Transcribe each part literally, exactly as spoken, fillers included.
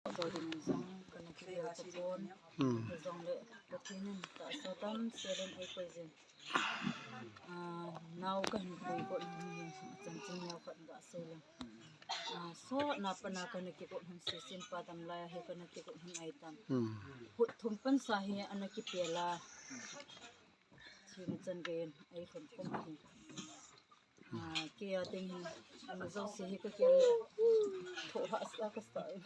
Ka ding jong kana kibol tapon. Hmm. Jongle Pathen in tahsa tamsel in eikoi jin. Ah, nao kahin pui got hin, chanchin neokhat gasei leng. Ah, sotna pana kana kigot hin, Sisim pa dam laiya hi kana kigot hin ahitan. Hmm. Khut thum pansa hi ana kipel a. Thina chan gei in eilhun khum ahi. Ah, kei a ding hin, ama jouse hi ka kiel le, thoh hahsa kasa e.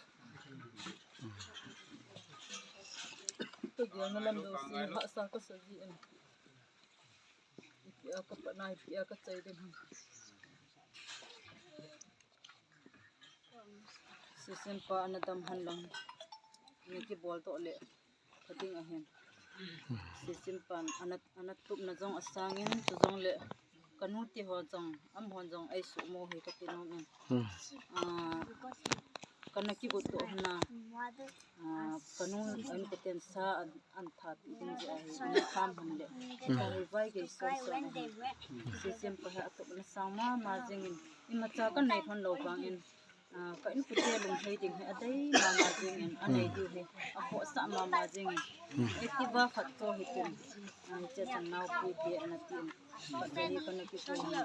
Ka gelna lam jouse hahsa kasa jin. Ipi a ka patna, ipi a ka chai ding ham. Sisim pa ana dam hen lang, ana kibol doh le pha ding ahin. Sisim pan ana, ana tupna jong asang in, chujongle kanu te ho jong, amahon jong eisuhmo hi kati nom in. Hmm. Ah, kana kigot doh hon a, ah, kanu a inkoten sa an, an thatpeh ding jeh ahi, ana kham hon le. Hmm. Ka hoi vai gei son son ahi. Sisim pa hi atupna sang mama jing in, imacha kanei lhon lou vang in, ah, ka inkote lunghei ding hi adei mama jing in, anei diu hi akhohsah mama jing in. Hmm. Activa khat toh hitin, ah, hiche chan naopi te ana tin. Ka dei hi kana kigot hin,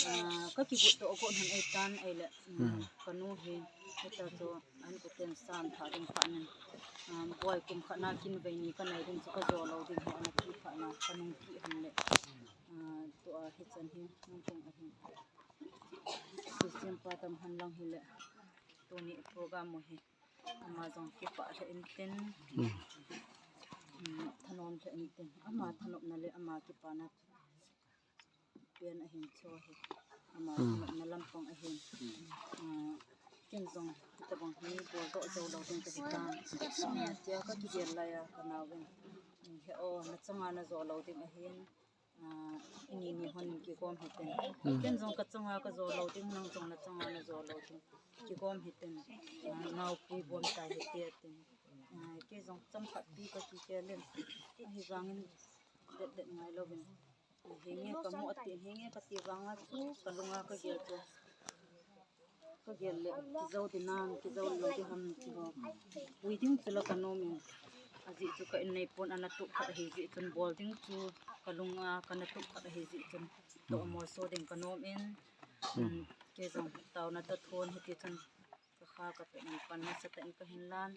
ah, ka kigot doh got hin ahitan ahile, hmm, hmm, kanu hi, hita chu a inkoten sa an that ding phat in, ah, boi kum khat na kin vei ni kanei ding chu kajo lou ding hi ana ti phat na kanung kit hon le, ah, tua hichan hi nung tung ahi. Sisim pa dam hen lang hile, tuni program u hi ama jong kipah lheh intin, hmm, hmm, thanom lheh intin, ama thanopna le ama kipana pen ahin, chu hi ama, hmm, thanopna lampang ahin. Ah, ken jong hitabang hi bol doh jou lou ding kahi tan. Ah, tia ka kigel laiya ka naovin, he o, nachanga najo lou ding ahin. Ah, ini ni hon kigom hitin. Hmm. Ken jong kachanga kajo lou ding, nang jong nachanga najo lou ding. Kigom hitin. Ah, naopi bom tai hite tin. Ah, kei jong chomkhat pi ka kigel in. Ahivangin det det ngai louvin. Henge kamu ati, henge kati vanga chu kalunga kagel chu. Kagel le, kijou ding ham, kijou lou ding ham ti ho. Pui ding chu la kanom in. Ajeh chu ka in nei pon ana tup khat ahi jeh chun bol ding chu kalunga kana tup khat ahi jeh chun. Tomo so ding kanom in. Hmm. Kei jong taona toh thon hiti chun kakha katoh in pan nasatah in kahin lan.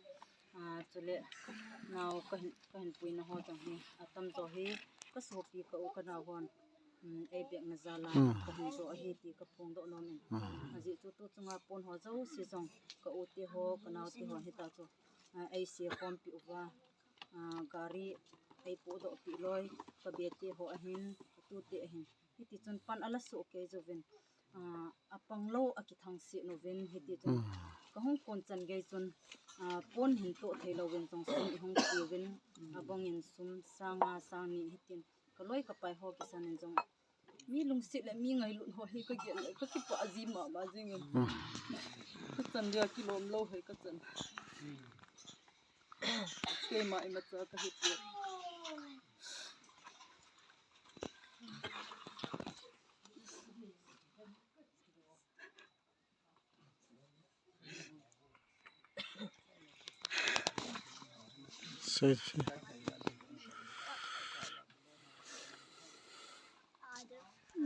Ah, chule nao kahin, kahin puina ho jong hi atamjo hi kasopi ka u kanao hon, um, eibekna jal a, hmm, kahin jo ahi ti kaphongdoh nom in. Hmm. Ajeh chu tu chunga pon ho jouse jong ka u te ho, kanao te ho hita chu, ah, eisei khompi uva, ah, gari eipohdoh pi loi, ka be te ho ahin, ka tu te ahin. Hiti chun pan ala soh kei jouvin, ah, apang lou akithangse uvin, hiti chun, hmm, kahung kon chan gei chun, ah, pon hin toh thei louvin jong sum ihung peuvin, abang in sum sang nga sang ni hitin, kaloi kapai ho kisan in jong, mi lungset le mi ngailut ho hi kagel le kakipah ji mama jing in. Hmm. Kachan dia kilom lou hoi kachan. Keima imacha kahi poi. Sei, sei.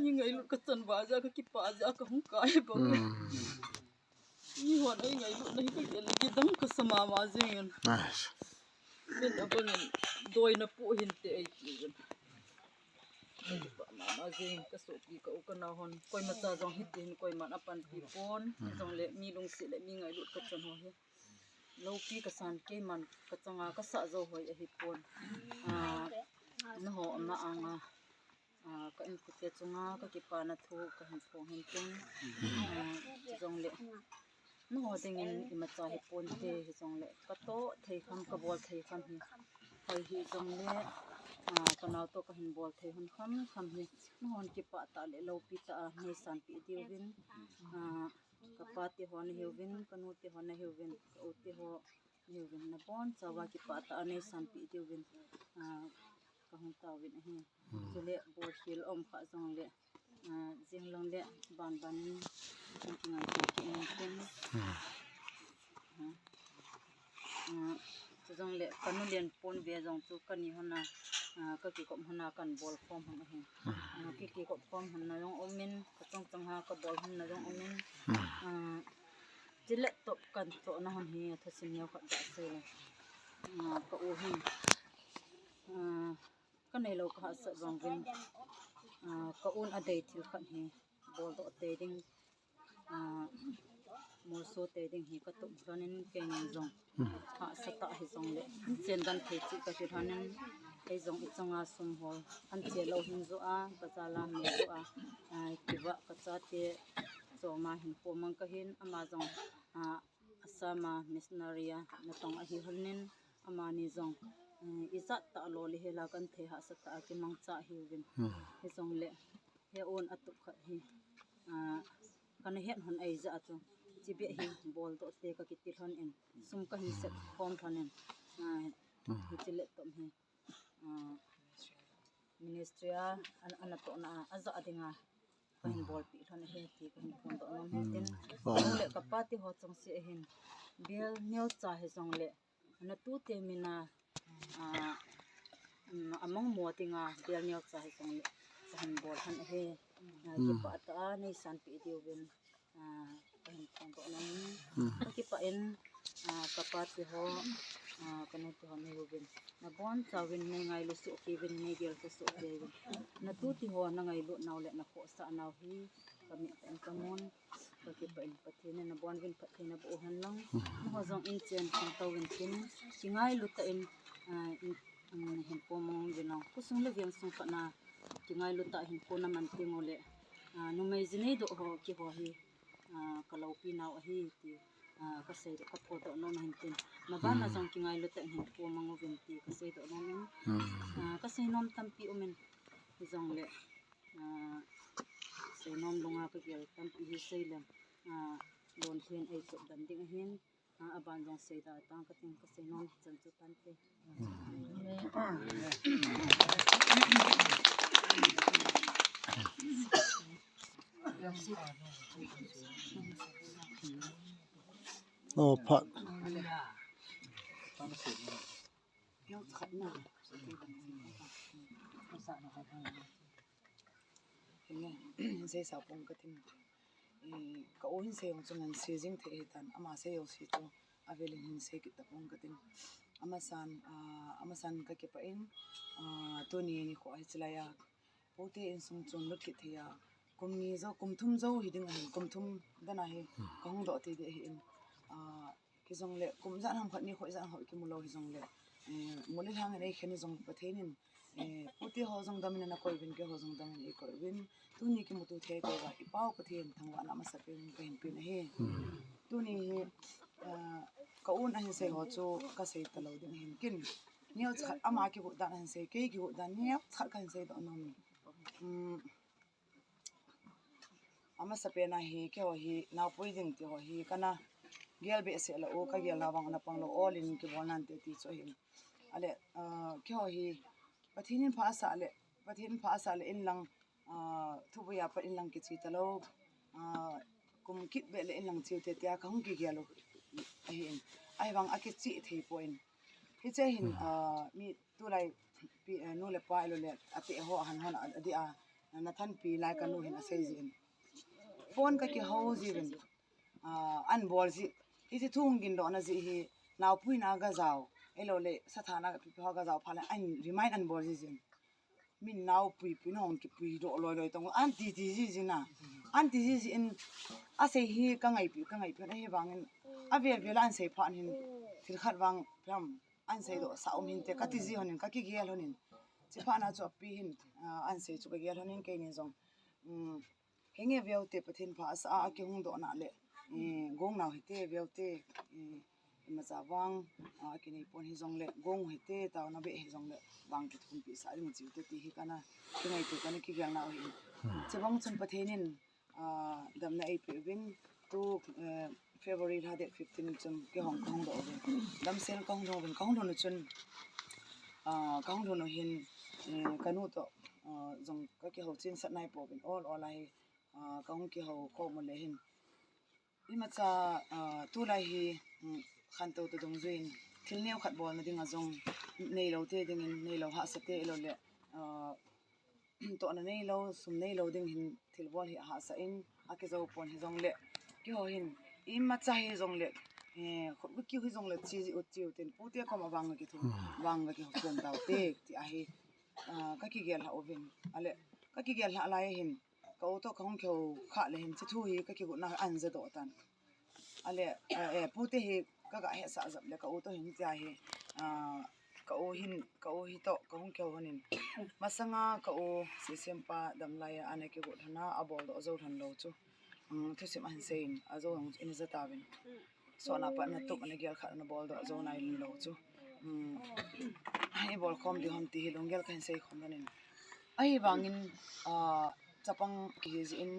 Mi ngailut kachan va ja kakipah ja kahung kai bang. Hmm. Mi hon ei ngailutna hi kagel le kidang kasa mama jing in. Nice. Min abang in doina pu hinte eiti jin. Kipah mama jing, kasopi ka u kanao hon. Koimacha jong hitin koiman apanpi pon. Hmm. Jongle mi lungset le mi ngailut kachan ho hi. Loupi kasan keiman kachanga kasah jou hoi ahi pon. Ah, naho ama anga, ah, ka inkote chunga kakipana thu kahin phong hin tin. Ah, jongle naho dingin imacha hi ponte, hijongle katoh thei kham, kabol thei kham hi. Hoi hijongle, ah, kanao toh kahin bol thei hon kham kham hi. Nahon kipah tah le loupi tah a neisanpeh diuvin. Ah, kapa te ho nahiuvin, kanu te ho nahiuvin, ka u te ho nahiuvin, nabonchauva kipah tah a neisanpeh diuvin, ah, kahung taovin ahi. Hmm. Chule bolkhel aum kha jongle, ah, jing lang le ban ban in, in kingaito kit in tin. Hmm. Ah. Chujongle kanu len pon ve jong chu kani hon a, ah, kakikop hon a kan bol khom hon ahi. Ah, kikikop khom hon na jong umin, kachang chang ha kabol hon na jong umin. Ah, chule top kan chohna hon hi athusim neo khat da sei le. Ah, ka u hin, ah, kanei lou kahahsat vang vin, ah, ka un adei thil khat hi boldoh tei ding, ah, molso tei ding hi katup lhonin keinin jong hahsa tah hijongle, chen dan thei chih kahi lhonin, ei jong ichanga sum hol an che lou hin joh a, bazar a me joh a, ah, kivah kachate choma hin pomang kahin, ama jong, ah, Assam a missionary a natong ahi lhonin, amani jong, eh, ijat tah lou le hela kan thei hahsa tah a kimangcha ahiuvin. Hijongle he un atup khat hi, ah, kana het hon ahi jeh a chu, chibeh hi boldoh te kakiti lhonin, sum kahin sep khom lhonin, ah, hiche laptop hi, ah, ministry a, an, anatohna a, ajah dinga kahin bolpeh lhon ahi ti kahin phondoh nom ahi tin. Chule kapa teho chungse ahin, bel neocha hijongle natute mina, ah, um, amang mo dinga bel neocha hijongle kahin bol lhon ahi. Ah, kipah tah a neisanpeh diuvin, ah, kahin phondoh nom. Kakipah in, ah, kapa teho, ah, kanu teho neiuvin, nabonchauvin neingailu soh keiyuvin, neigel soh keiyuvin, natute ho nangailut nau le nakhohsah nau hi kamit tah in kamun. Kakipah in, Pathen in nabon uvin phatthei naboh u hen lang. Nangho jong inchen khangtou uvin tin, kingailu tah in, ah, in, um, hin pomang uvin lang. Khosung le veng sung khat na kingailu tah hin khona man teng ule, ah, numei jinei doh ho keiho hi, ah, kaloupi nau ahi ti, ah, kasei, kaphondoh nom ahin tin. Maban a jong kingailu tah in hin pomang uvin ti kaseidoh nom in. Ah, kasei nom tampi umin, hijongle, ah, seinom lunga kagel tampi hi seileng, ah, lon thei in eichop dan ding ahin, ah, aban jong seida tang kating, kaseinom chan chu tante. Oh, phat. Seisa pong katin. Eh, ka u hin sei jong chun ahin sei jing thei ahitan, ama sei jouse chu avelin hin sei kit tapong katin. Amasan, ah, amasan kakipah in, ah, tuni nikho hi chulai a, pute insung chun lut kit thei a, kum ni jou, kum thum jou hiding ahin, kum thum dan a hi kahung doh tei ding ahin, ah, Hijongle, kum ijat ham khat nikho ijat ham kho kimu lou hijongle, eh, mol le lhang in eikhen jong Pathen in, eh, pute ho jong damin ana koi uvin, keiho jong damin eikoi uvin, tuni kimuto thei tauva, i Pau Pathen thangvahna amasa pen in kahin pen ahi. Tuni hi, eh, ka un ahin sei ho chu kasei talou ding ahin kin. Neocha khat ama kigot dan ahin sei, kei kigot dan neocha khat kahin seidoh nom in. Um, Amasa pen a hi, keiho hi, naopui ding ti ho hi, kana gel behseh lou u, kagel na vang ana pang lou, ol in kibol nante ti chu ahin. Ale, ah, keiho hi, Pathen in pha asah le, Pathen in pha asah le inlang, ah, thupui a pat inlang kiche talou, ah, kum kit beh le inlang che u te tia kahung kigel u ahin. Ahivang akiche thei poi. Hiche hin, ah, mi tulai pi, eh, nu le pa ilou le ate ho ahin hon a, adeh a, nathanpi lai kanu hin asei jin. Phone kakihou jiuvin, ah, ahin bol ji. Hiche thu hung gin dohna jeh hi, naopui na gajao, ilou le, sathana pipi ho gajao phat le, ahin remind ahin bol ji jin. Min naopui pui na hung kipui doh loi loi tong, ahin ti ti ji jin a. Ahin ti ji jin, asei hi kangaipi, kangaipi, ahivangin, avel vel a ahin sei phat hin, thil khat vang, phem, ahin seidoh sah um hinte, kati ji hon in, kakigel hon in. Chuphat na chu api hin, ah, ahin sei chu kagel hon in keini jong. Um, henge veu te Pathen pha asah a, akihung dohna le, eh, gong nau hite veu te, eh, imacha vang, ah, akinei pon hijongle, gong hite, taona beh hijongle, vang kithumpeh sah ding chiu te ti hi kana, kingaito kana kigel nau hi. Chubang chun Pathen in, ah, damna eipeh uvin, tu, eh, February lha date fifteen chun kihong kahung doh uvin. Damsel kahung doh uvin, kahung doh nu chun, ah, kahung doh nu hin, eh, kanu toh, ah, jong kakihou chinsah nai pouvin ol ol a hi, ah, kahung kihou khom u le hin. Imacha, ah, tulai hi, um, khantou toh dungjuiyin thil neokhat bolna dinga jong neilou te dingin, neilou hahsa te ilou le, ah, tohna neilou, sum neilou ding hin thilbol hi ahahsa in, akijou pon hijongle, keiho hin imacha hijongle, eh, khut kiu hijongle, chi ji u chiu tin, pute koma vang kithu, vang kithu pen tau te, ti ahi, ah, kakigel lha uvin, ale, kakigel lha lai hin, ka u toh kahung kihou khah le hin, chi thu hi kakigotna ahin jadoh tan. Ale, eh, eh, pute hi kaga hetsah jep le ka u toh hin tia hi, ah, ka u hin, ka u hi toh kahung kihou hon in. Masanga ka u Sisempa damlai a ana kigot hon a, abol doh jou lhon lou chu. Um, thusim ahin seiyin, ajou jong ina ja tauvin. Sotna patna tup ana gel khat ana bol doh jou nai lhon lou chu. Um, ibol khom ding ham ti hi lunggel kahin sei khom lhon in. Ahivangin, ah, chapang kihi jeh in,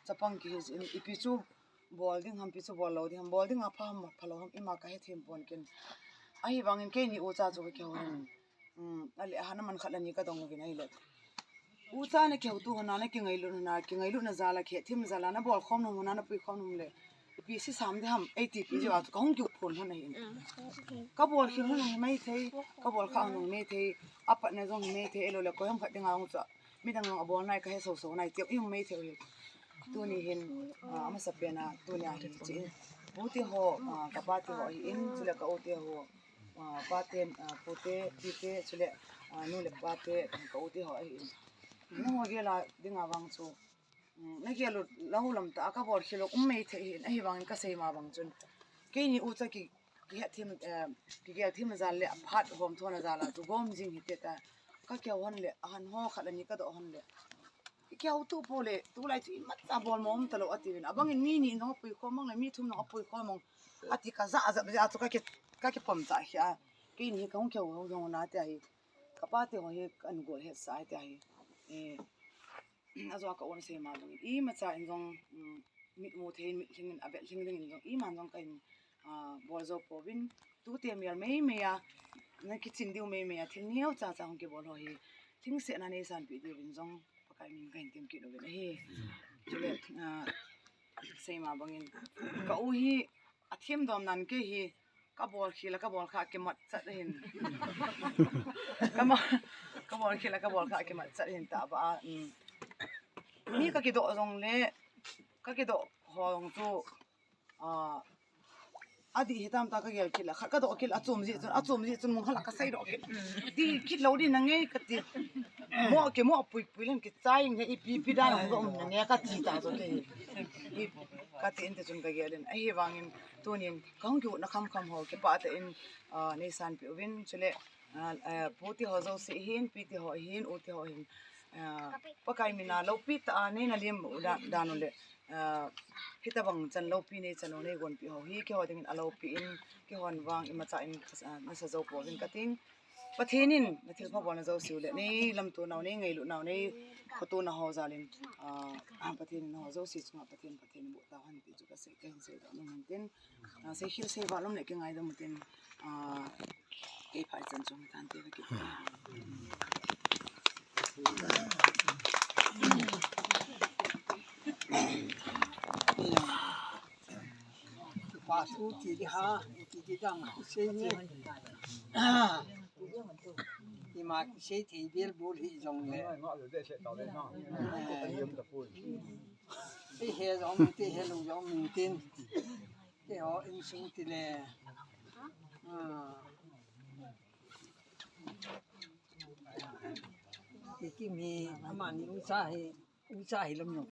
chapang kihi jeh in, ipi chu bol ding ham, ipi chu bol lou ding ham, bol ding apha ham, apha lou ham, ima kahethem pon ken. Ahivangin keini ucha chu kakihou in. Um, ale, ahin aman khat le ni kadong uvin ahile. Ucha nakihouto hon a, nakingailutna, kingailutna jal a, kihethem jal a, nabol khom nom hon a, napui khom nom le, ipi sisam ding ham, eiti pi jiu a chu kahung kiphon hon ahin. Kabol khel hon hi maithei, kabol khah hon hi maithei, apatna jong hi maithei, ilou le koi ham khat dinga hung chu midang jong abol nai, kahe soso nai, tiu i hung maithei u hi. Tuni hin, ah, amasa pen a, tuni a hin, chi in, pute ho, ah, kapate ho ahin, chule ka ute ho, ah, pate, ah, pute, pite, chule, ah, nu le pate, ka ute ho ahin. Nangho gel a dinga vang chu, um, nagel u lou lam tah a kabol khel u um maithei ahin, ahivangin kasei ma bang chun. Keini ucha ki, kihethem, eh, kigel them jal le aphat hom thona jal a chu gom jing hite ta. Kakihou hon le, ahin ho khat le ni kadoh hon le. Ikihouto pole, tulai chu imacha bol mo um talou atiuvin. Abangin mi ni nong apui khom mang le, mi thum nong apui khom mang. Ati kaja, aja, aja chu kaki, kakipom cha hi a. Keini kahung kihou hou jong na tia hi. Kapate ho hi kan gol hetsah tia hi. Eh, ajou a ka u nasei ma bangin. Imacha in jong, um, mitmu thei in, mitlhing in, avet lhing dingin jong, iman jong kahin, ah, bol jou pouvin, tute mel meimei a, nakichin diu meimei a, thil neocha cha hung kibol ho hi, lhingsetna neisanpeh diuvin jong, Pakai min kahin temkit uvin ahi. Chule, ah, sei ma bangin, ka u hi, athem dom nan kei hi, kabol khel a, kabol khah kimat chat ahin. Kama, kabol khel a, kabol khah kimat chat ahin tah ba a, um, mi kakidoh jong le, kakidoh ho jong chu, ah, adih hitam ta kagel kit le, khat kadoh kit le, achom jeh chun, achom jeh chun, mong khat la kasei doh kit. Dih kit lou ding nange kati. Mo ke mo apui pui len kichai nge ipi pi dan hung um nange kati ta chu kei. Kati inte chun kagel in. Ahivangin tunin, kahung kigotna khamkham ho, kipah tah in, ah, neisanpeh uvin, chule, ah, eh, pute ho jouse hin, pite ho hin, ute ho hin, ah, Pakai min a loupi tah a neina lem u da-, dan u le, ah, hitabang chan loupi neichan u neigonpeh ho hi, keiho dingin aloupi in, keihon vang imacha in, ah, nasa jou pouvin kating. Pathen in nathilpha bolna jouse u le, neilamto nau, neingailutna u, neikhoto nau ho jal in, ah, ah, Pathen in nangho jouse chunga Pathen, Pathen in boh tauhen ti chu kasei, kahin seidoh nom in tin. Ah, seikhel seival um le kingaidam u tin, ah, kei phat chan chung tante kakipah. Kipa thu ti ding ham, ti ding dang, sei ni. Ima kisei thei bel bol hih jongle. Ei he jong, ti he lou jong, min tin. Keiho insung ti le. Ah. Kei kimi, amani ucha hi, ucha hi lam jong